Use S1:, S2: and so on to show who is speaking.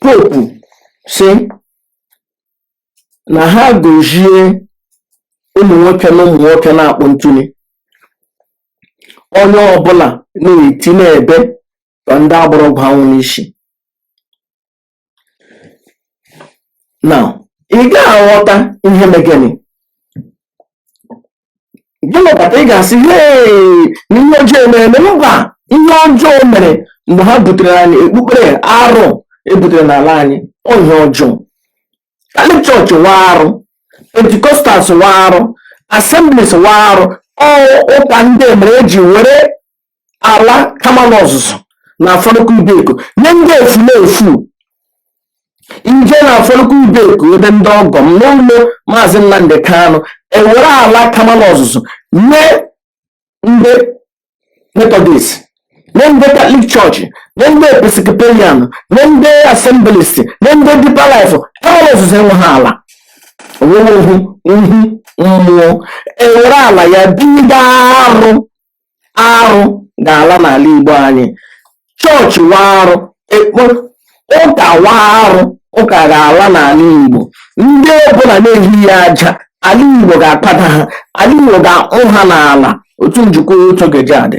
S1: Pope si na ha gozie ụmụ nwoke na ụmụ nwoke na-akpụ ntụli, onye ọbụla na-eti na-ebe ka ndị agbara ọgwụ anwụ n'isi. Now ị ga-aghọta ihe megeni gị nọkọta, ị ga-asị, "Hey, na ihe ọjọọ mere eme." Mba, ihe ọjọọ mere mgbe ha butere anyị okpukpere arụ ebutere n'ala anyị. Ọ ihe ọjọọ. Catholic Church wa arụ, Pentecostals wa arụ, Assemblies wa arụ. Ọ ụka ndị mere eji were ala Kamalụ Ọzụzụ na Afaraukwu Ibeku nye ndị efulefu. Nje na Afaraukwu Ibeku, ebe ndị ọgọ m n'ụlọ Maazị Nnamdi Kanu, ewere ala Kamalụ Ọzụzụ nye ndị Methodist, nye ndị Catholic Church, nye ndị Episcopalian, nye ndị Assemblies, nye ndị Deeper Life. Kamalụ Ọzụzụ enweghị ala, onweghị ohu ihu mmụọ. Ewere ala ya bido arụ. Arụ ga-ala n'ala Igbo anyị. Chọọchị wa arụ, ekpo ụka wa arụ, ụka ga-ala n'ala Igbo. Ndị ọbụla na-ehi ya aja, ala Igbo ga-akpada ha, ala Igbo ga-akpụ ha n'ala. Otu njikọ otu ga-eji adị.